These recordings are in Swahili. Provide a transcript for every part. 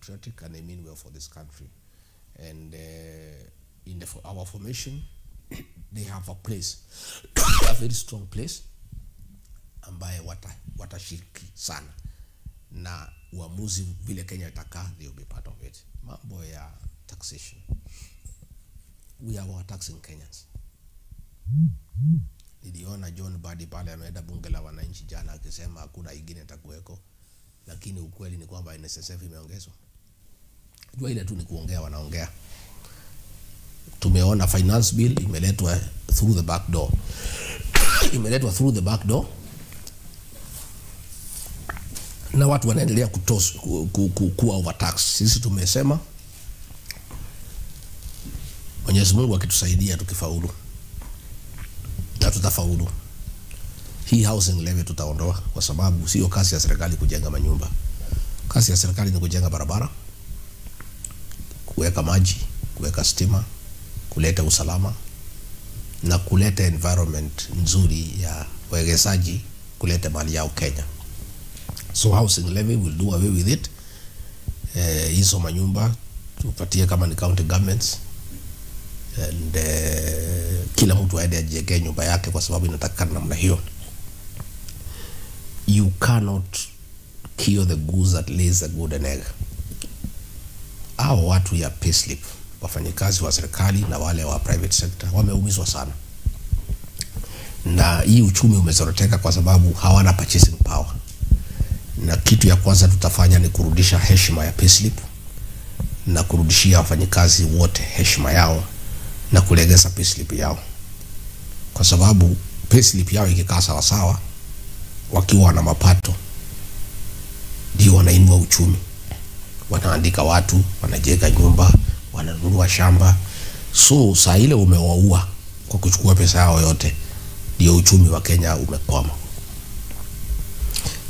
patriotic and they mean well for this country. And in our formation, they have a place, a very strong place ambaye watashiriki sana na uamuzi vile Kenya itakaa, they will be part of it. Mambo ya taxation, we are taxing Kenyans. Niliona John Mbadi pale ameenda bunge la wananchi jana akisema hakuna ingine itakuweko, lakini ukweli ni kwamba NSSF imeongezwa. Jua ile tu ni kuongea, wanaongea. Tumeona finance bill imeletwa through the back door. Imeletwa through the back door. Na watu wanaendelea kuwa overtax. Sisi tumesema Mwenyezi Mungu akitusaidia tukifaulu, na tutafaulu, hii housing levy tutaondoa, kwa sababu sio kazi ya serikali kujenga manyumba. Kazi ya serikali ni kujenga barabara, kuweka maji, kuweka stima, kuleta usalama na kuleta environment nzuri ya wawekezaji kuleta mali yao Kenya. So housing levy will do away with it. Hizo manyumba tupatie kama ni county governments, and kila mtu aende ajiwekee nyumba yake, kwa sababu inatakikana namna hiyo. You cannot kill the goose that lays the golden egg. Hao watu ya payslip, wafanyikazi wa serikali na wale wa private sector wameumizwa sana, na hii uchumi umezoroteka kwa sababu hawana purchasing power. Na kitu ya kwanza tutafanya ni kurudisha heshima ya payslip na kurudishia wafanyikazi wote heshima yao na kulegeza payslip yao, kwa sababu payslip yao ikikaa sawa sawa, wakiwa na mapato ndio wanainua uchumi, wanaandika watu, wanajenga nyumba, wananunua shamba. So saa ile umewaua kwa kuchukua pesa yao yote, ndio uchumi wa Kenya umekwama.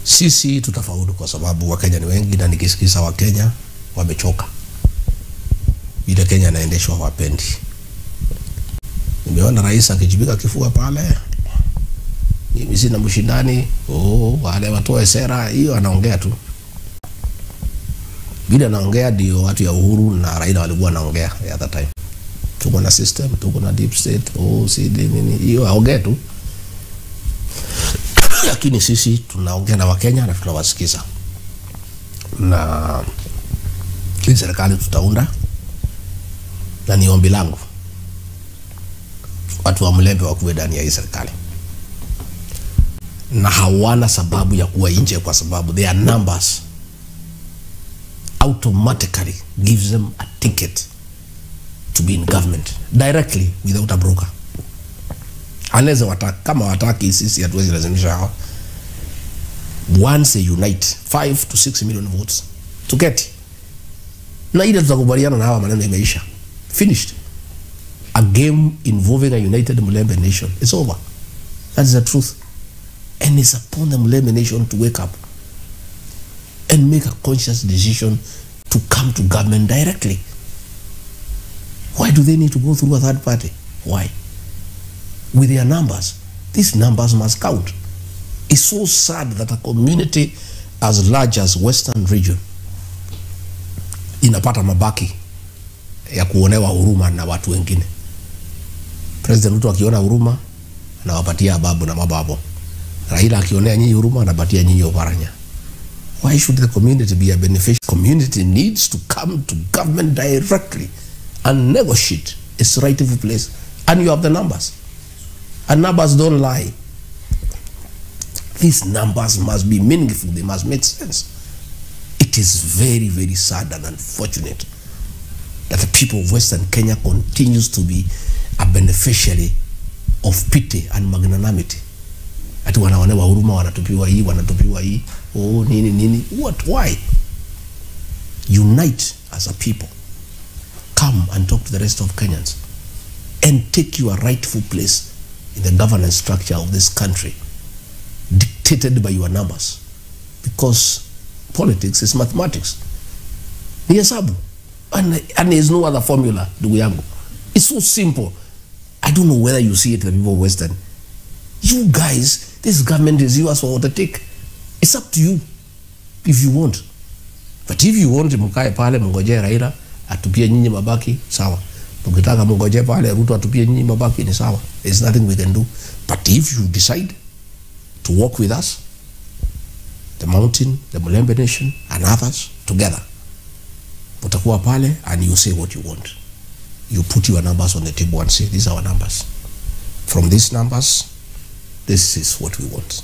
Sisi tutafaulu kwa sababu Wakenya ni wengi, na nikisikiza Wakenya wamechoka vile Kenya inaendeshwa, hawapendi. Nimeona rais akijibika kifua pale, mimi sina mshindani, oh, wale watoe sera hiyo, anaongea tu vile anaongea. Ndio watu ya Uhuru na Raila walikuwa wanaongea the other time, tuko na system, tuko na deep state, oh, CD nini, hiyo aongee tu. Lakini sisi tunaongea na Wakenya na tunawasikiza, na hii serikali tutaunda, na ni ombi langu watu wa Mulembe wakuwe ndani ya hii serikali, na hawana sababu ya kuwa nje, kwa sababu their numbers automatically gives them a ticket to be in government directly without a broker. Unless wataki, kama wataki, sisi hatuwezi lazimisha hawa. Once they unite 5 to 6 million votes to get, na ile tutakubaliana na hawa, maneno imeisha, finished. A game involving a united Mulembe nation is over. That is the truth. And it's upon the Mulembe nation to wake up and make a conscious decision to come to government directly. Why do they need to go through a third party? Why? With their numbers. These numbers must count. It's so sad that a community as large as Western region inapata mabaki ya kuonewa huruma na watu wengine. President Ruto akiona huruma anawapatia babu na mababu. Raila akionea nyinyi huruma anapatia nyinyi Oparanya. Why should the community be a beneficiary? Community needs to come to government directly and negotiate its rightful place. And you have the numbers. And numbers don't lie. These numbers must be meaningful. They must make sense. It is very, very sad and unfortunate that the people of Western Kenya continues to be a beneficiary of pity and magnanimity. Ati wanaonewa huruma, wanatupiwa hii, wanatupiwa hii, oh, nini, nini. What? Why? Unite as a people. Come and talk to the rest of Kenyans and take your rightful place in the governance structure of this country, dictated by your numbers. Because politics is mathematics. Ni hesabu. And there is no other formula, ndugu yangu. It's so simple. I don't know whether you see it, the people of Western. You guys, this government is yours for the take. It's up to you if you want. But if you want mkae pale mngojee Raila atupie nyinyi mabaki, sawa. Mkitaka mngojee pale Ruto atupie nyinyi mabaki, ni sawa. There's nothing we can do. But if you decide to work with us, the Mountain, the Mulembe Nation and others together, utakuwa pale and you say what you want. You put your numbers on the table and say, these are our numbers. From these numbers, this is what we want.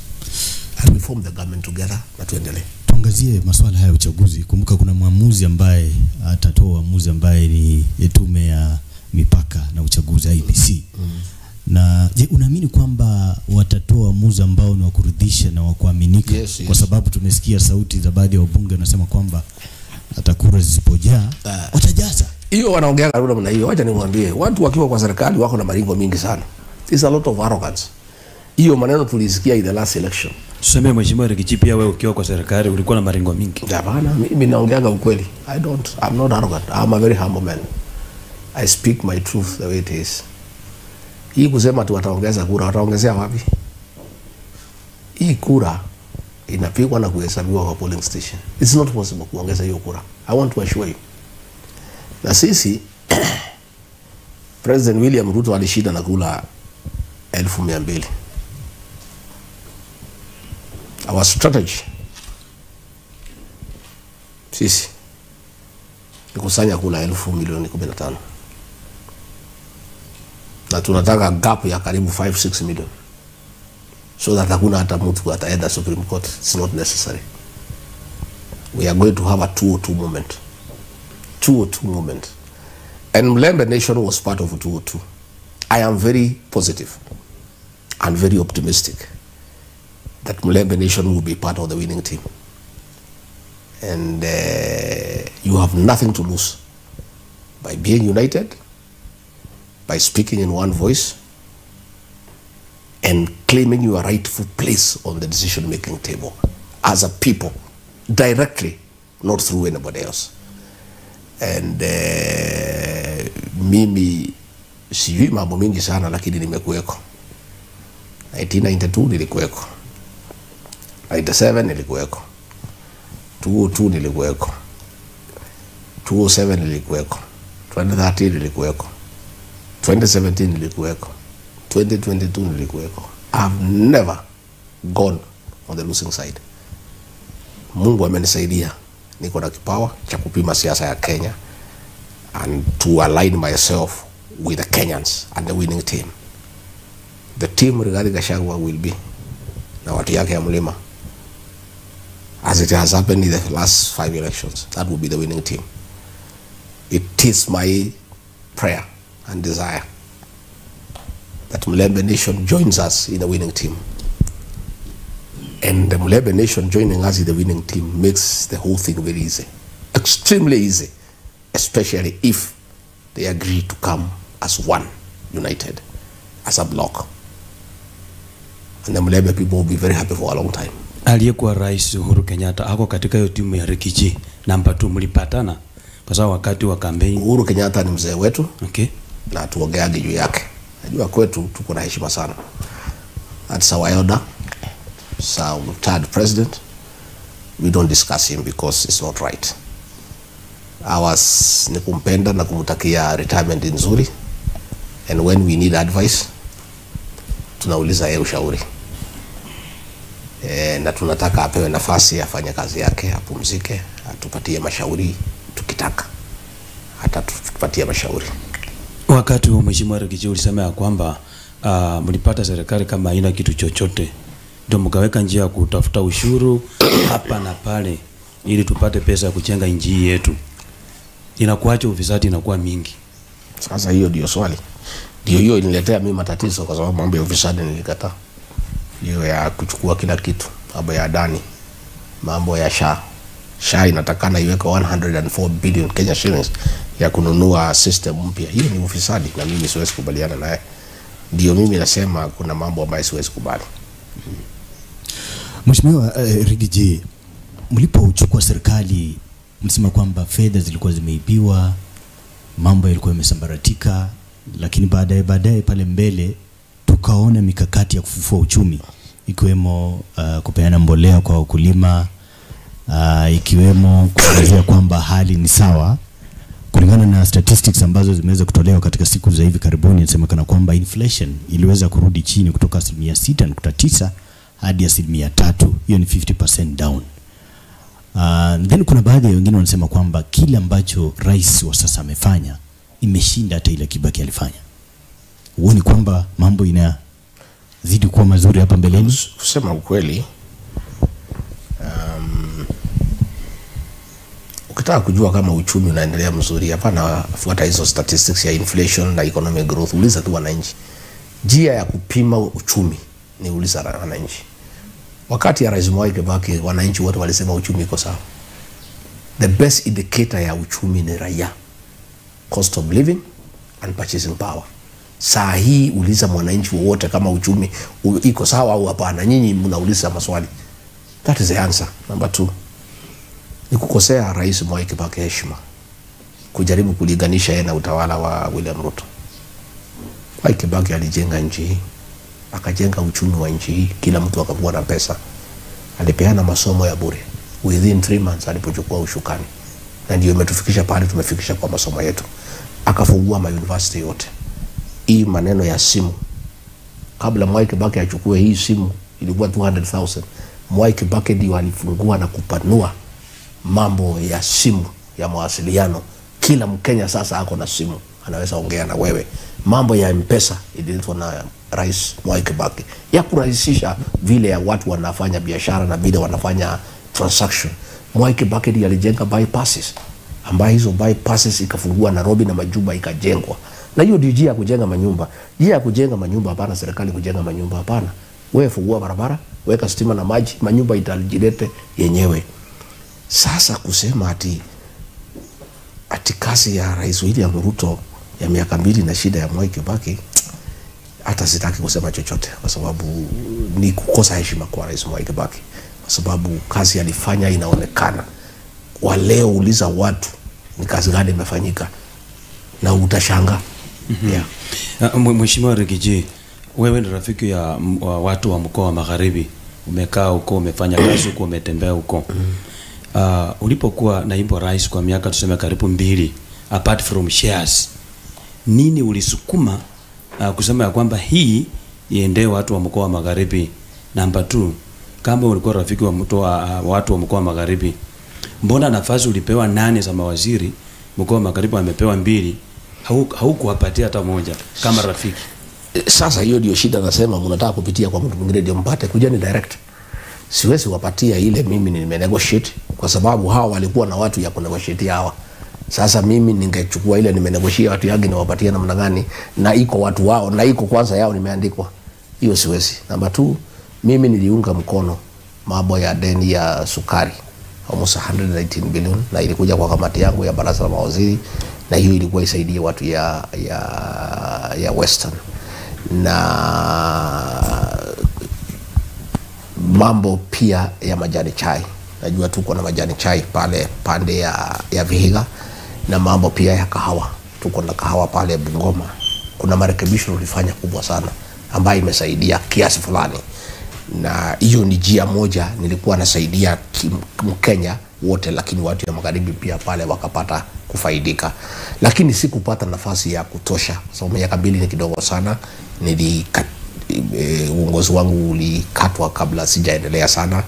And we form the government together na tuendelee. Tuangazie masuala haya ya uchaguzi. Kumbuka kuna mwamuzi ambaye atatoa uamuzi ambaye ni tume ya mipaka na uchaguzi IEBC. Na je, unaamini kwamba watatoa uamuzi ambao ni wa kuridhisha na wa kuaminika? Yes, yes. Kwa sababu tumesikia sauti za baadhi ya wabunge wanasema kwamba hata kura zisipojaa watajaza. Hiyo wanaongea namna hiyo. Wacha nimwambie, watu wakiwa kwa serikali wako na maringo mingi sana. There's a lot of arrogance. Hiyo maneno tulisikia in the last election. Tuseme Mheshimiwa Riggy G, pia wewe ukiwa kwa serikali ulikuwa na maringo mingi. Hapana, mimi naongeaga ukweli. I'm not arrogant. I'm a very humble man. I speak my truth the way it is. Hii kusema tu wataongeza kura, wataongezea wapi? Hii kura inapigwa na kuhesabiwa kwa polling station. It's not possible kuongeza hiyo kura. I want to assure you. Na sisi President William Ruto alishinda na kura 200,000. Our strategy sisi ni kusanya kura 15,000,000. Na tunataka gap ya karibu 5-6 million. So that hakuna hata mtu ataenda Supreme Court. It's not necessary. We are going to have a 202 moment. 202 moment. And Mulembe Nation was part of 202. I am very positive and very optimistic that Mulembe Nation will be part of the winning team. And you have nothing to lose by being united, by speaking in one voice, and claiming your rightful place on the decision-making table as a people, directly, not through anybody else. And mimi sijui mambo mingi sana, lakini nimekuweko. 1992 nilikuweko, 97 nilikuweko, 2002 nilikuweko, 2007 nilikuweko, 2013 nilikuweko, 2017 nilikuweko, 2022 nilikuweko. I've never gone on the losing side. Mungu amenisaidia, niko na kipawa cha kupima siasa ya Kenya and to align myself with the Kenyans and the winning team. The team Rigathi Gachagua will be na watu yake ya mlima, as it has happened in the last 5 elections, that will be the winning team. It is my prayer and desire that Mulembe Nation joins us in the winning team. And the Mulembe Nation joining us in the winning team makes the whole thing very easy, extremely easy, especially if they agree to come as one, united, as a block. And the Mulembe people will be very happy for a long time. Aliyekuwa Rais Uhuru Kenyatta ako katika hiyo timu ya Riggy G namba 2, mlipatana kwa sababu wakati wa kampeni. Uhuru Kenyatta ni mzee wetu. Okay. Na tuongeage juu yake. Najua kwetu tuko na heshima sana. That's our elder, our third president. We don't discuss him because it's not right. Ours ni kumpenda na kumtakia retirement nzuri. And when we need advice, tunauliza yeye ushauri. Na tunataka apewe nafasi afanye kazi yake, apumzike, atupatie mashauri tukitaka. Hata tupatie mashauri. Wakati wa Mheshimiwa Riggy G ulisema ya kwamba mlipata serikali kama haina kitu chochote, ndio mkaweka njia ya kutafuta ushuru hapa na pale ili tupate pesa ya kujenga nchi yetu. Inakuacha ufisadi inakuwa mingi. Sasa hiyo ndio swali. Ndio hiyo iniletea mimi matatizo, kwa sababu mambo ya ufisadi nilikataa. Hiyo ya kuchukua kila kitu, mambo ya Adani, mambo ya SHA. SHA inatakana iweke 104 billion Kenya shillings ya kununua system mpya. Hiyo ni ufisadi na mimi siwezi kubaliana naye. Ndio mimi nasema kuna mambo ambayo siwezi kubali. Mheshimiwa Riggy G, mlipochukua serikali mlisema kwamba fedha zilikuwa zimeibiwa, mambo yalikuwa yamesambaratika, lakini baadaye pale mbele tukaona mikakati ya kufufua uchumi ikiwemo kupeana mbolea kwa wakulima, ikiwemo kuelezea kwamba hali ni sawa kulingana na statistics ambazo zimeweza kutolewa katika siku za hivi karibuni. Inasemekana kwamba inflation iliweza kurudi chini kutoka 6.9% hadi 3%. Hiyo ni 50% down. Then kuna baadhi ya wengine wanasema kwamba kile ambacho rais wa sasa amefanya imeshinda hata ile Kibaki alifanya. Huoni kwamba mambo inazidi kuwa mazuri hapa mbeleni? Kusema ukweli, ukitaka kujua kama uchumi unaendelea mzuri, hapana fuata hizo statistics ya inflation na economic growth, uliza tu wananchi. Njia ya kupima uchumi ni uliza wananchi. Wakati ya Rais Mwai Kibaki wananchi wote walisema uchumi iko sawa. The best indicator ya uchumi ni raia, cost of living and purchasing power. Saa hii uliza mwananchi wowote kama uchumi iko sawa au hapana. Nyinyi mnauliza maswali. That is the answer. Number 2, ni kukosea Rais Mwai Kibaki heshima, kujaribu kulinganisha yeye na utawala wa William Ruto. Mwai Kibaki alijenga nchi hii, akajenga uchumi wa nchi hii, kila mtu akakuwa na pesa. Alipeana masomo ya bure within 3 months alipochukua ushukani, na ndio imetufikisha pale tumefikisha kwa masomo yetu. Akafungua ma university yote. Hii maneno ya simu, kabla Mwai Kibaki achukue hii simu ilikuwa 200,000. Mwai Kibaki ndio alifungua na kupanua mambo ya simu ya mawasiliano. Kila Mkenya sasa ako na simu, anaweza ongea na wewe. Mambo ya M-Pesa ililetwa na Rais Mwai Kibaki ya kurahisisha vile ya watu wanafanya biashara na vile wanafanya transaction. Mwai Kibaki ndiye alijenga bypasses, ambayo hizo bypasses ikafungua Nairobi na Majuba ikajengwa. Na hiyo ndio njia ya kujenga manyumba. Njia ya kujenga manyumba hapana serikali kujenga manyumba hapana. Wewe fungua barabara, weka stima na maji, manyumba itajilete yenyewe. Sasa kusema ati kazi ya Rais William Ruto ya miaka 2 na shida ya Mwai Kibaki, hata sitaki kusema chochote kwa sababu ni kukosa heshima kwa Rais Mwai Kibaki, kwa sababu kazi alifanya inaonekana. Kwa leo uliza watu ni kazi gani imefanyika na utashangaa. Yeah. Mheshimiwa Riggy G, wewe ni rafiki ya watu wa mkoa wa Magharibi. Umekaa huko, umefanya kazi huko, umetembea huko. Ulipokuwa naibu rais kwa miaka tuseme karibu 2, apart from shares, nini ulisukuma kusema ya kwamba hii iendee watu wa mkoa wa Magharibi? Number 2, kama ulikuwa rafiki wa watu wa mkoa wa Magharibi, mbona nafasi ulipewa 8 za mawaziri, mkoa wa Magharibi amepewa 2, haukuwapatia hata moja kama rafiki? Sasa hiyo ndio shida, nasema mnataka kupitia kwa mtu mwingine ndio mpate, kuja ni direct. Siwezi wapatia ile mimi nimenegotiate, kwa sababu hawa walikuwa na watu ya kunegotiate hawa. Sasa mimi ningechukua ile nimenegotiate watu yangu niwapatie namna gani, na iko watu wao na iko kwanza yao nimeandikwa. Hiyo siwezi. Namba 2, mimi niliunga mkono mambo ya deni ya sukari almost 118 billion, na ilikuja kwa kamati yangu ya baraza la mawaziri, na hiyo ilikuwa isaidie watu ya Western. Na mambo pia ya majani chai, najua tuko na majani chai pale pande ya Vihiga, na mambo pia ya kahawa, tuko na kahawa pale Bungoma. Kuna marekebisho tulifanya kubwa sana ambayo imesaidia kiasi fulani, na hiyo ni njia moja nilikuwa nasaidia Mkenya wote, lakini watu ya Magharibi pia pale wakapata kufaidika. Lakini sikupata nafasi ya kutosha kwa sababu miaka 2 ni kidogo sana. Uongozi wangu ulikatwa kabla sijaendelea sana.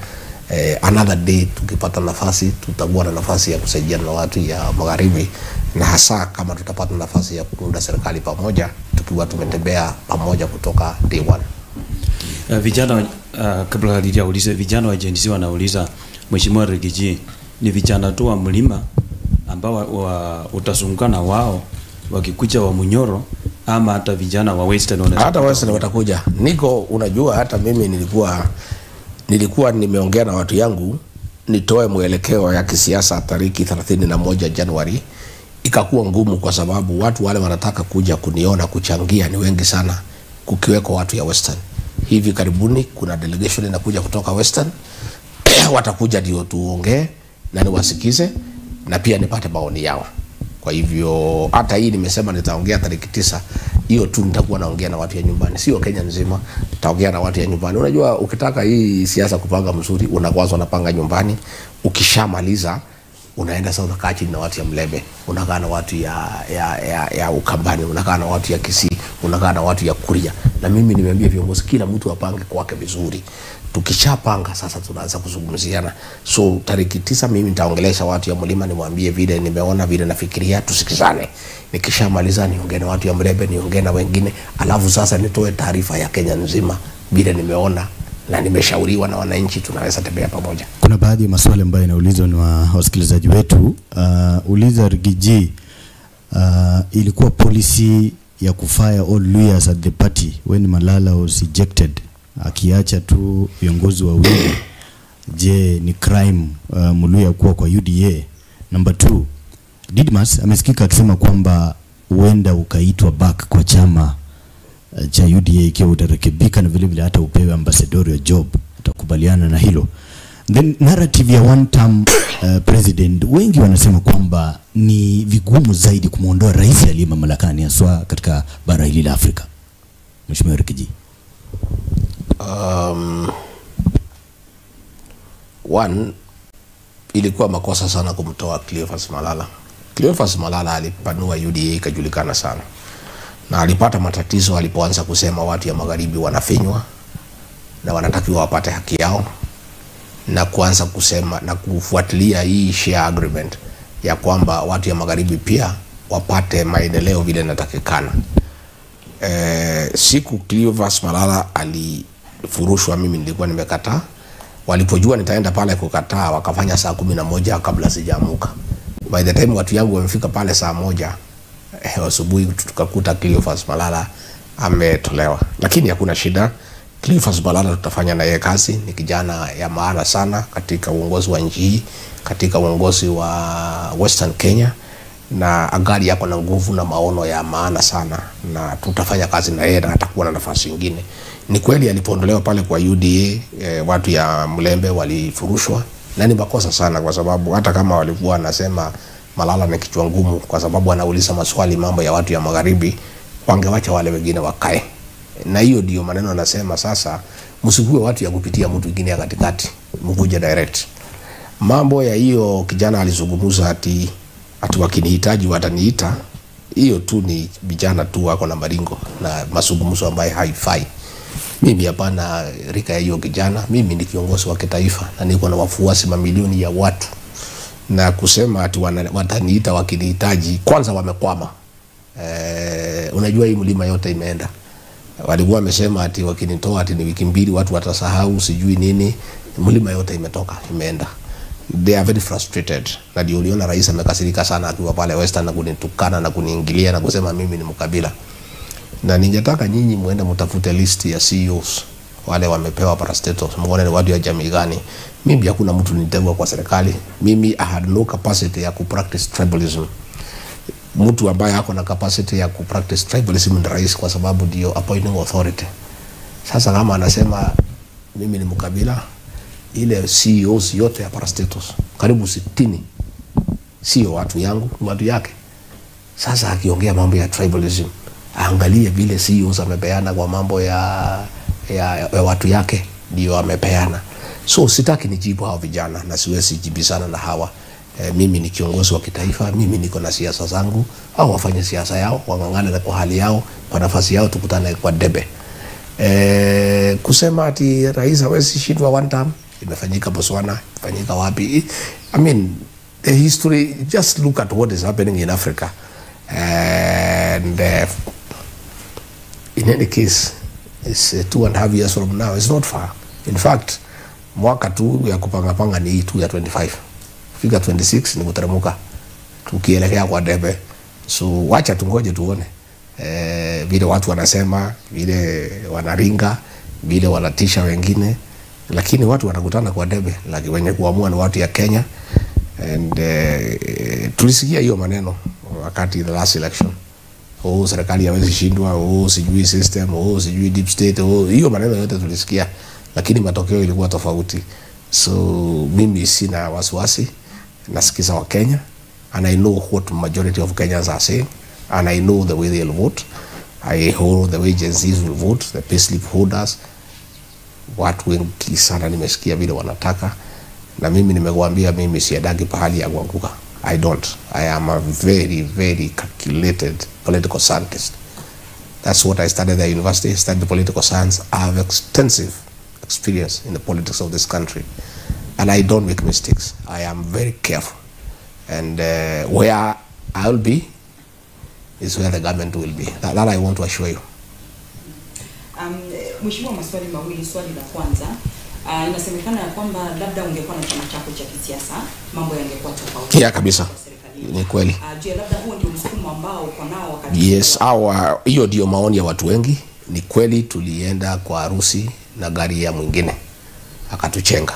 Another day tukipata nafasi tutakuwa na nafasi ya kusaidia na watu ya Magharibi, na hasa kama tutapata nafasi ya kuunda serikali pamoja tukiwa tumetembea pamoja kutoka day 1. Vijana kabla hajauliza, vijana wa Gen Z wanauliza, Mheshimiwa Riggy G, ni vijana tu wa mlima ambao utazunguka na wao wakikuja wa Munyoro, ama hata vijana wa Western wanaweza? Hata Western watakuja. Niko, unajua hata mimi nilikuwa nimeongea na watu yangu nitoe mwelekeo ya kisiasa tariki 31 Januari. Ikakuwa ngumu kwa sababu watu wale wanataka kuja kuniona kuchangia ni wengi sana, kukiweko watu ya Western. Hivi karibuni kuna delegation inakuja kutoka Western. Watakuja ndio tuongee na niwasikize na pia nipate maoni yao. Kwa hivyo hata hii nimesema nitaongea tariki 9, hiyo tu nitakuwa naongea na watu ya nyumbani, sio Kenya nzima, nitaongea na watu ya nyumbani. Unajua ukitaka hii siasa kupanga mzuri, unakwanza unapanga nyumbani, ukishamaliza unaenda sasa unakaa chini na watu ya Mlebe, unakaa na watu ya Ukambani, unakaa na watu ya Kisii, unakaa na watu ya Kuria. Na mimi nimeambia viongozi kila mtu apange kwake vizuri. Tukishapanga sasa tunaanza kuzungumziana. So tariki 9 mimi nitaongelesha watu ya Mlima, nimwambie vile nimeona, vile nafikiria, tusikizane. Nikishamaliza niongee na watu ya Mlebe, niongee na wengine, alafu sasa nitoe taarifa ya Kenya nzima vile nimeona na nimeshauriwa na wananchi, tunaweza tembea pamoja. Kuna baadhi ya maswali ambayo yanaulizwa na wasikilizaji wetu. Uliza Rigiji, ilikuwa policy ya kufire all lawyers at the party when Malala was ejected, akiacha tu viongozi wawili. Je, ni crime Muluya kuwa kwa UDA? Number 2, Didmas amesikika akisema kwamba huenda ukaitwa back kwa chama cha UDA ikiwa utarekebika na vile vile hata upewe ambassadorial job, utakubaliana na hilo? Then narrative ya one term president, wengi wanasema kwamba ni vigumu zaidi kumuondoa rais aliye mamlakani haswa katika bara hili la Afrika. Mheshimiwa Rigiji. One, ilikuwa makosa sana kumtoa Cleophas Malala. Cleophas Malala alipanua UDA ikajulikana sana. Na alipata matatizo alipoanza kusema watu ya magharibi wanafinywa na wanatakiwa wapate haki yao, na kuanza kusema na kufuatilia hii share agreement ya kwamba watu ya magharibi pia wapate maendeleo vile inatakikana. Siku Cleophas Malala alifurushwa, mimi nilikuwa nimekataa. Walipojua nitaenda pale kukataa, wakafanya saa 11 kabla sijaamuka. By the time watu yangu wamefika pale saa 1 asubuhi, tukakuta Cleophas Malala ametolewa. Lakini hakuna shida, Cleophas Malala tutafanya na yeye kazi. Ni kijana ya maana sana katika uongozi wa nchi hii, katika uongozi wa Western Kenya, na angali yako na nguvu na maono ya maana sana, na tutafanya kazi na yeye na atakuwa na nafasi nyingine. Ni kweli alipoondolewa pale kwa UDA, watu ya Mlembe walifurushwa, na ni makosa sana, kwa sababu hata kama walikuwa wanasema Malala ni kichwa ngumu kwa sababu anauliza maswali mambo ya watu ya magharibi, wangewacha wale wengine wakae. Na hiyo ndio maneno anasema sasa, msikuwe watu ya kupitia mtu mwingine ya katikati, mkuje direct. Mambo ya hiyo kijana alizungumza ati wakinihitaji wataniita, hiyo tu ni vijana tu wako na maringo na mazungumzo ambayo haifai. Mimi hapana rika ya hiyo kijana, mimi ni kiongozi wa kitaifa na niko na wafuasi mamilioni ya watu. Na kusema ati wataniita wakinihitaji, kwanza wamekwama. Unajua hii mlima yote imeenda. Walikuwa wamesema ati wakinitoa ati ni wiki 2 watu watasahau sijui nini, mlima yote imetoka, imeenda. They are very frustrated. Na ndio uliona rais amekasirika sana akiwa pale Western na kunitukana na kuniingilia na kusema mimi ni mkabila. Na ningetaka nyinyi muende mtafute list ya CEOs wale wamepewa parastatals, muone ni watu ya jamii gani. Mimi hakuna mtu niteua kwa serikali. Mimi I had no capacity ya ku practice tribalism. Mtu ambaye hako na capacity ya ku practice tribalism ni rais, kwa sababu ndio appointing authority. Sasa kama anasema mimi ni mkabila, ile CEOs yote ya parastatals karibu 60 sio watu yangu, ni watu yake. Sasa akiongea mambo ya tribalism, angalie vile CEOs amepeana kwa mambo ya watu yake, ndio amepeana. So sitaki nijibu hawa vijana na siwezi jibizana na hawa. Mimi ni kiongozi wa kitaifa, mimi niko na siasa zangu, au wafanye siasa yao, wangangane na kwa hali yao, kwa nafasi yao, tukutane kwa debe. Kusema ati rais hawezi shindwa one term, imefanyika Botswana, imefanyika wapi? I mean, the history, just look at what is happening in Africa. And in any case, it's 2.5 years from now, it's not far. In fact, mwaka tu ya kupanga-panga ni hii tu ya 25. Fika 26 ni kuteremuka tukielekea kwa debe. So wacha tungoje tuone vile watu wanasema, vile wanaringa, vile wanatisha wengine, lakini watu wanakutana kwa debe, lakini wenye kuamua ni watu ya Kenya. And tulisikia hiyo maneno wakati the last election. Oh, serikali haiwezi shindwa, oh sijui system, oh sijui deep state, oh hiyo maneno yote tulisikia, lakini matokeo ilikuwa tofauti. So mimi sina wasiwasi, nasikiza wa Kenya And I know what majority of Kenyans are saying, and I know the way they'll vote. I know the way Gen Zs will vote, the payslip holders. Watu wengi sana nimesikia vile wanataka, na mimi nimekuambia mimi siendagi pahali ya kuanguka. I don't. I am a very, very calculated political scientist. That's what I studied at university. I studied political science. I have extensive experience in the politics of this country, and I don't make mistakes. I am very careful, and where I'll be is where the government will be. That I want to assure you. Mheshimiwa, maswali mawili. Swali la kwanza, inasemekana ya kwamba labda ungekuwa na chama chako cha kisiasa mambo yangekuwa tofauti. Yeah, kabisa. Ni kweli. Je, labda huo ndio msukumo ambao uko nao wakati? Yes, hiyo ndio maoni ya watu wengi. Ni kweli tulienda kwa harusi na gari ya mwingine akatuchenga.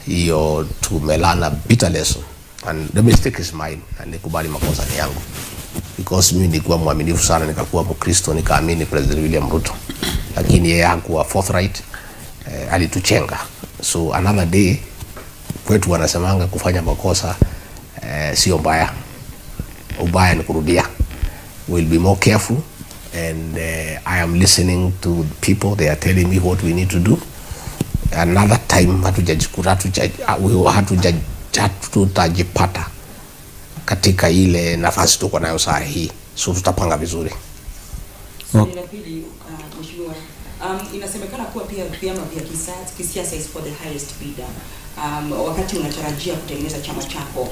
Hiyo tumelana bitter lesson, and the mistake is mine, na nikubali makosa ni yangu, because mimi nilikuwa mwaminifu sana, nikakuwa Mkristo, nikaamini President William Ruto, lakini yeye hakuwa forthright, alituchenga. So another day, kwetu wanasemanga kufanya makosa sio mbaya, ubaya ni kurudia. We'll be more careful, and I am listening to people. They are telling me what we need to do. Another time hatutajipata katika ile nafasi tuko nayo saa hii, so tutapanga vizuri. Swali la pili, Mheshimiwa, inasemekana kuwa pia vyama vya kisiasa is for the highest bidder. Wakati unatarajia kutengeneza chama chako,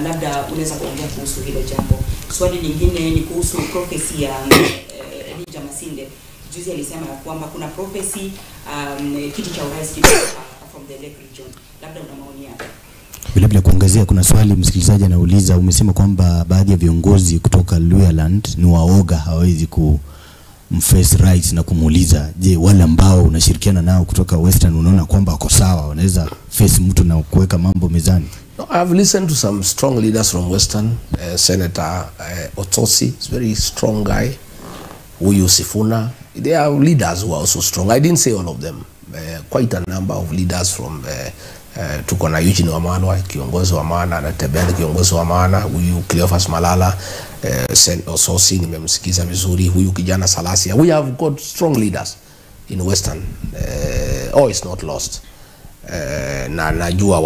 labda unaweza kuongea kuhusu hilo jambo. Swali lingine ni kuhusu prophecy ya Elijah Masinde. Juzi alisema ya kwamba kuna prophecy kiti cha urais from the Lake Region. Labda una maoni yako? Vile vile kuongezea, kuna swali msikilizaji anauliza, umesema kwamba baadhi ya viongozi kutoka Luhyaland ni waoga, hawawezi kumface right na kumuuliza. Je, wale ambao unashirikiana nao kutoka Western unaona kwamba wako sawa, wanaweza face mtu na kuweka mambo mezani? No, I've listened to some strong leaders from Western. Senator Otosi is a very strong guy. Huyu Sifuna. There are leaders who are also strong. I didn't say all of them. Quite a number of leaders from tuko na Eugene Wamalwa, kiongozi wa maana, anatembea kiongozi wa maana, huyu Cleophas Malala, Ososi nimemsikiza vizuri, huyu kijana Salasia. We have got strong leaders in Western. All is not lost. Na najua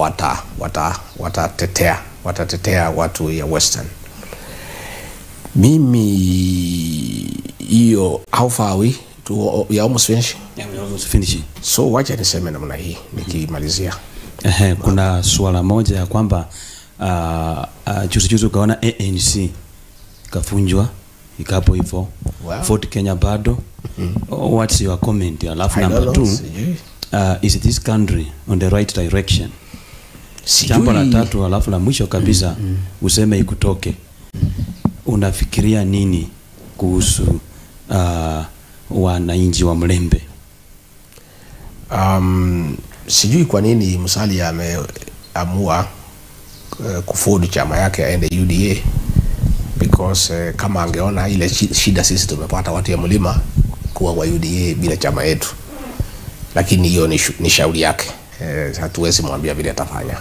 watatetea watu ya Western. Mimi hiyo, how far are we? We are almost finished. Yeah, we are almost finishing. So wacha niseme namna hii nikimalizia. Kuna swala moja ya kwamba juzi ukaona ANC ikafunjwa ikapo hivyo. Wow. Fort Kenya bado. What's your comment? Alafu number 2, is this country on the right direction? Jambo la tatu alafu la mwisho kabisa, useme ikutoke. Unafikiria nini kuhusu wananchi wa Mlembe? Sijui kwa nini Musalia ameamua kufold chama yake aende UDA, because kama angeona ile shida sisi tumepata watu ya mlima kuwa wa UDA bila chama yetu, lakini hiyo ni shauri yake. Hatuwezi mwambia vile atafanya.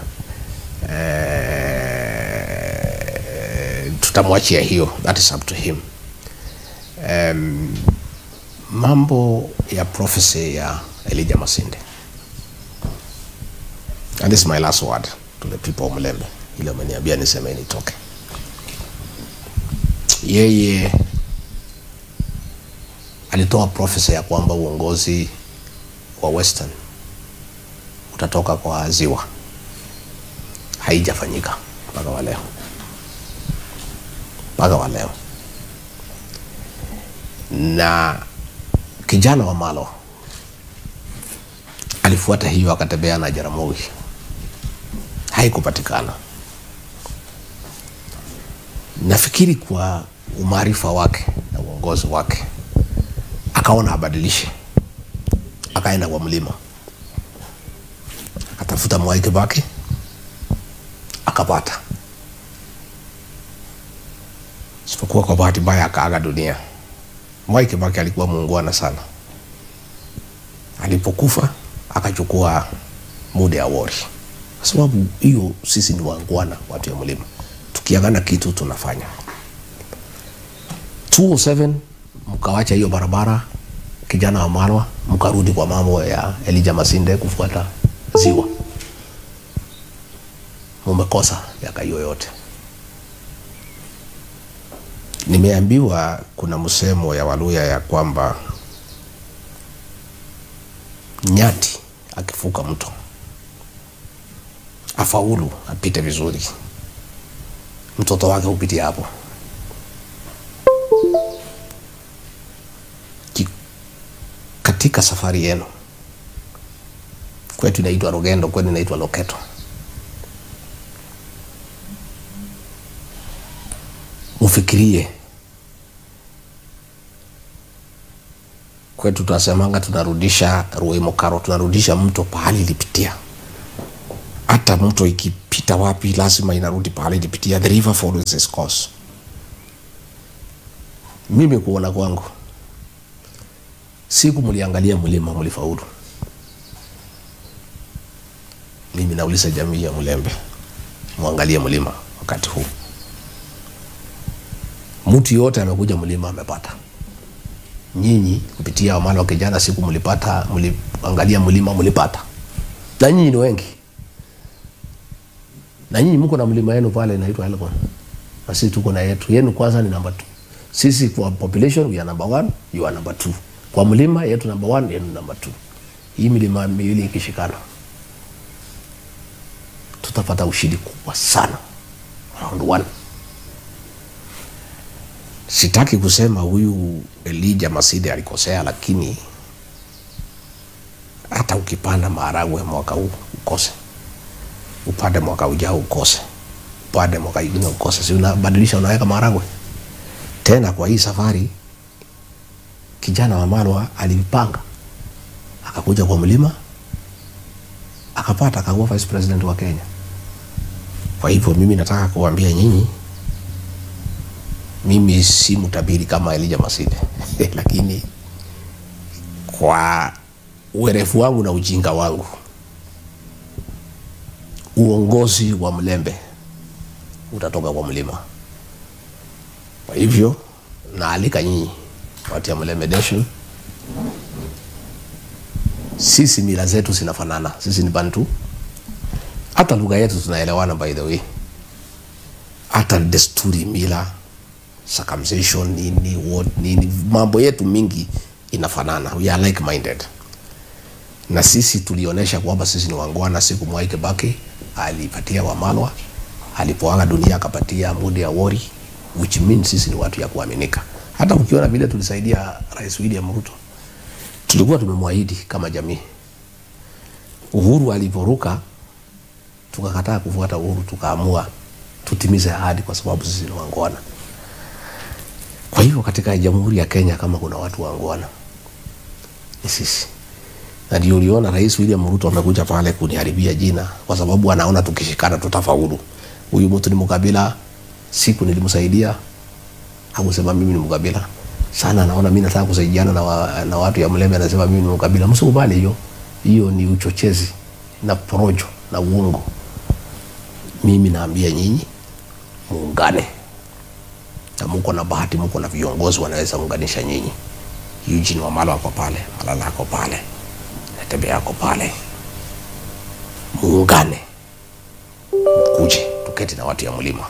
Tutamwachia hiyo, that is up to him. Mambo ya prophecy ya Elijah Masinde, and this is my last word to the people of Mlembe, ile ameniambia niseme nitoke. Yeye alitoa prophecy ya kwamba uongozi wa Western utatoka kwa ziwa. Haijafanyika mpaka wa leo. Mpaka wa leo. Na kijana wa Malo alifuata hiyo akatembea na Jaramogi. Haikupatikana. Nafikiri kwa umaarifa wake na uongozi wake akaona abadilishe. Akaenda kwa mlima. Akatafuta Mwai Kibaki, akapata. Isipokuwa kwa bahati mbaya akaaga dunia. Mwai Kibaki alikuwa muungwana sana. Alipokufa akachukua muda ya wori. Kwa sababu hiyo sisi ni waungwana watu ya mlima. Tukiagana kitu tunafanya. 207 mkawacha hiyo barabara, kijana wa Marwa, mkarudi kwa mambo ya Elijah Masinde kufuata ziwa. Mumekosa miaka hiyo yote. Nimeambiwa kuna msemo ya Waluya ya kwamba nyati akifuka mto afaulu apite vizuri, mtoto wake hupitia hapo. Katika safari yenu, kwetu inaitwa Rugendo, kwetu inaitwa Loketo, ufikirie. Kwetu tunasemanga tunarudisha Ruimokaro, tunarudisha mto pahali ilipitia. Hata mto ikipita wapi lazima inarudi pahali ilipitia. The river follows its course. Mimi kuona kwangu, siku mliangalia mlima mlifaulu. Mimi nauliza jamii ya Mulembe, muangalie mlima wakati huu. Mtu yote amekuja mlima amepata. Nyinyi kupitia Wamalwa kijana siku mlipata, mliangalia mlima mlipata. Na nyinyi ni wengi. Na nyinyi mko na mlima yenu pale inaitwa Elgon. Na sisi tuko na yetu. Yenu kwanza ni number 2. Sisi kwa population we are number 1, you are number 2. Kwa mlima yetu number 1, yenu number 2. Hii milima miwili ikishikana, tutapata ushindi kubwa sana. Round 1. Sitaki kusema huyu Elijah Masinde alikosea, lakini hata ukipanda maharagwe mwaka huu ukose, upande mwaka ujao ukose, upande mwaka mwingine ukose, si unabadilisha unaweka maharagwe tena. Kwa hii safari kijana wa Marwa alipanga, akakuja kwa mlima, akapata, akakuwa vice president wa Kenya. Kwa hivyo mimi nataka kuambia nyinyi, mimi si mtabiri kama Elijah Masinde lakini kwa uerefu wangu na ujinga wangu, uongozi wa Mlembe utatoka kwa mlima. Kwa hivyo naalika nyinyi watu ya Mlembe Nation, sisi mila zetu zinafanana, sisi ni Bantu, hata lugha yetu tunaelewana, by the way, hata desturi, mila, circumcision, nini, what, nini, mambo yetu mingi inafanana. We are like minded. Na sisi tulionesha kwamba sisi ni wangwana. Siku Mwai Kibaki alipatia Wamalwa, alipoaga dunia akapatia Mudi Awori, which means sisi ni watu ya kuaminika. Hata ukiona vile tulisaidia Rais William Ruto, tulikuwa tumemwahidi kama jamii. Uhuru aliporuka, tukakataa kufuata Uhuru, tukaamua tutimize ahadi kwa sababu sisi ni wangwana. Kwa hivyo katika Jamhuri ya Kenya kama kuna watu wangwana ni sisi. Na ndio uliona Rais William Ruto amekuja pale kuniharibia jina kwa sababu anaona tukishikana tutafaulu. Huyu mtu ni mkabila, siku nilimsaidia hakusema mimi ni mkabila. Sana anaona mimi nataka kusaidiana na watu ya Mlembe, anasema mimi ni mkabila. Msikubali hiyo. Hiyo ni uchochezi na porojo na uongo. Mimi naambia nyinyi muungane. Na mko na bahati, mko na viongozi wanaweza unganisha nyinyi. Eugene Wamalwa ako pale, Malala ako pale, Natembeya ako pale. Muungane, mkuje tuketi na watu ya mlima.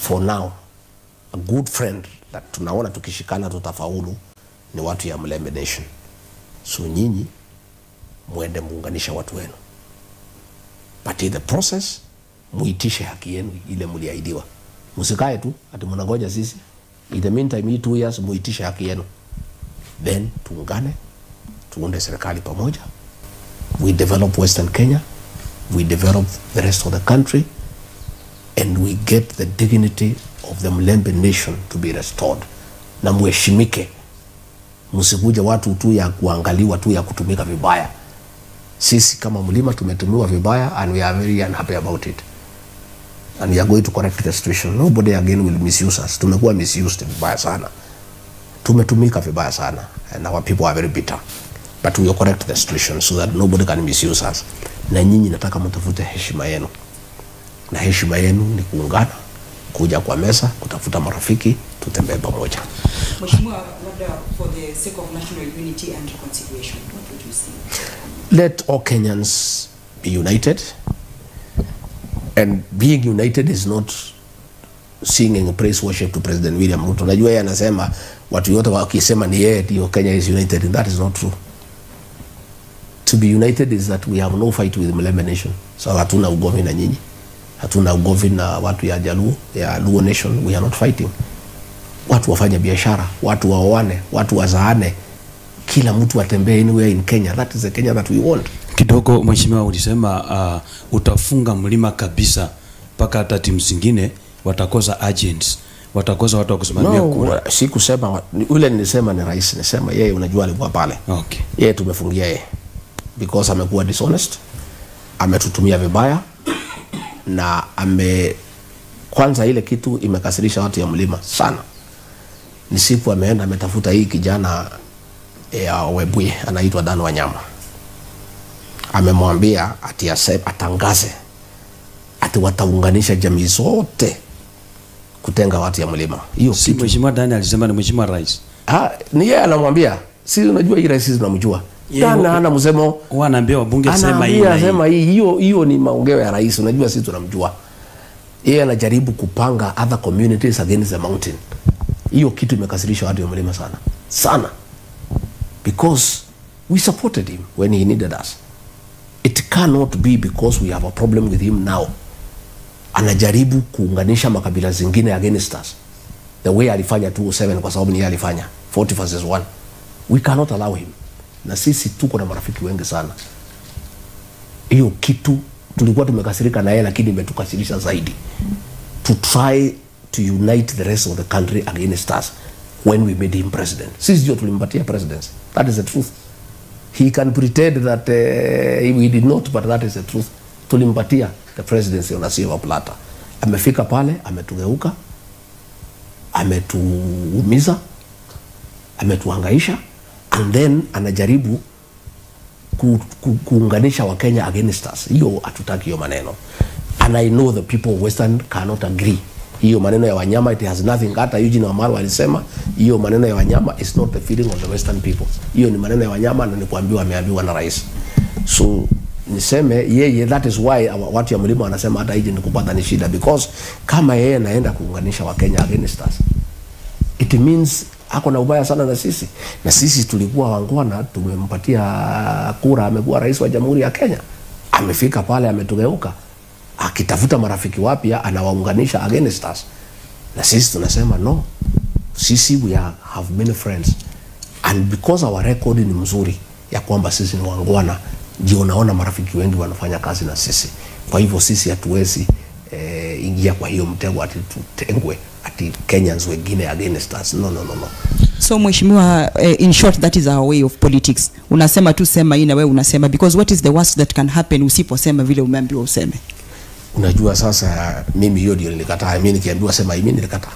For now, a good friend that tunaona tukishikana tutafaulu ni watu ya Mlembe Nation. So nyinyi muende muunganisha watu wenu, but in the process muitishe haki yenu ile mliahidiwa. Msikae tu ati mnangoja sisi. In the meantime, hii 2 years muitishe haki yenu, then tuungane, tuunde serikali pamoja. We develop Western Kenya, we develop the rest of the country, and we get the dignity of the Mlembe Nation to be restored. Na muheshimike, msikuje watu tu ya kuangaliwa tu ya kutumika vibaya. Sisi kama mlima tumetumiwa vibaya and we are very unhappy about it, and we are going to correct the situation. Nobody again will misuse us. Tumekuwa misused vibaya sana, tumetumika vibaya sana, and our people are very bitter, but we will correct the situation so that nobody can misuse us. Na nyinyi nataka mtafute heshima yenu, na heshima yenu ni kuungana, kuja kwa meza, kutafuta marafiki, tutembee pamoja. Mheshimiwa, labda for the sake of national unity and reconciliation, what would you say? Let all Kenyans be united. And being united is not singing praise worship to President William Ruto. Najua yeye anasema watu wote wakisema ni yeye ndio Kenya is united, and that is not true. To be united is that we have no fight with Mlembe Nation. So hatuna ugomvi na nyinyi, hatuna ugomvi na watu ya Jaluo, ya Luo Nation. We are not fighting. Watu wafanye biashara, watu waoane, watu wazaane, kila mtu atembee anywhere in Kenya. That is the Kenya that we want. Kidogo mheshimiwa, ulisema utafunga mlima kabisa mpaka hata timu zingine watakosa agents, watakosa watu wa kusimamia kura. No, sikusema ule, nilisema ni rais, nisema yeye, unajua alikuwa pale. Yeye tumefungia yeye because amekuwa dishonest, ametutumia vibaya na kwanza ile kitu imekasirisha watu ya mlima sana. Ni siku ameenda ametafuta hii kijana ya Webuye anaitwa Dan Wanyama. Amemwambia ati atangaze ati wataunganisha jamii zote kutenga watu ya mlima. Hiyo si mheshimiwa Dani alisema, ni mheshimiwa rais. Ni yeye anamwambia. Si unajua hii rais tunamjua. Dan hana msemo. Wanaambia wabunge sema hii. Anasema hii, hiyo ni maongeo ya rais. Unajua sisi tunamjua. Yeye anajaribu kupanga other communities against the mountain. Hiyo kitu imekasirisha watu ya mlima sana. Sana. Because we supported him when he needed us. It cannot be because we have a problem with him now. Anajaribu kuunganisha makabila zingine against us. The way alifanya 207, kwa sababu ni yeye alifanya 40 versus 1. We cannot allow him. Na sisi tuko na marafiki wengi sana. Hiyo kitu tulikuwa tumekasirika na yeye, lakini imetukasirisha zaidi. To try to unite the rest of the country against us when we made him president. Sisi ndio tulimpatia presidency. That is the truth. He can pretend that we did not, but that is the truth. Tulimpatia the presidency on a silver platter. Amefika pale, ametugeuka, ametuumiza, ametuhangaisha, and then anajaribu kuunganisha Wakenya against us. Hiyo hatutaki hiyo maneno. And I know the people of Western cannot agree. Hiyo maneno ya Wanyama, it has nothing. Hata Eugene Wamalwa alisema hiyo maneno ya Wanyama is not the feeling of the Western people. Hiyo ni maneno ya Wanyama na ni kuambiwa, ameambiwa na rais. So niseme yeye, that is why watu ya mlima wanasema hata hiji ni kupata ni shida, because kama yeye anaenda kuunganisha Wakenya against us, it means ako na ubaya sana na sisi. Na sisi tulikuwa wangwana, tumempatia kura, amekuwa rais wa Jamhuri ya Kenya. Amefika pale ametugeuka, akitafuta marafiki wapya anawaunganisha against us. Na sisi tunasema no. Sisi we have many friends, and because our record ni mzuri ya kwamba sisi ni wangwana, ndio unaona marafiki wengi wanafanya kazi na sisi. Kwa hivyo sisi hatuwezi ingia kwa hiyo mtego ati tutengwe, ati Kenyans wengine against us. No, no, no, no. So mheshimiwa, in short, that is our way of politics. Unasema tu sema hii na wewe unasema, because what is the worst that can happen usiposema vile umeambiwa useme? Unajua sasa mimi hiyo ndio nilikataa. Mimi nikiambiwa sema hii, mimi nilikataa.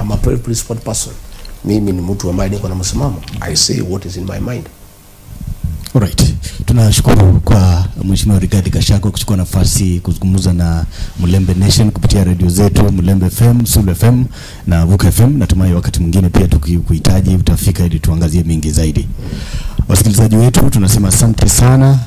I'm a very principled person. Mimi ni mtu ambaye niko na msimamo. I say what is in my mind. Alright. Tunashukuru kwa Mheshimiwa Rigathi Gachagua kuchukua nafasi kuzungumza na Mulembe Nation kupitia radio zetu Mulembe FM, Sulu FM na Vuka FM. Natumai wakati mwingine pia tukikuhitaji utafika ili tuangazie mengi zaidi. Wasikilizaji wetu tunasema asante sana.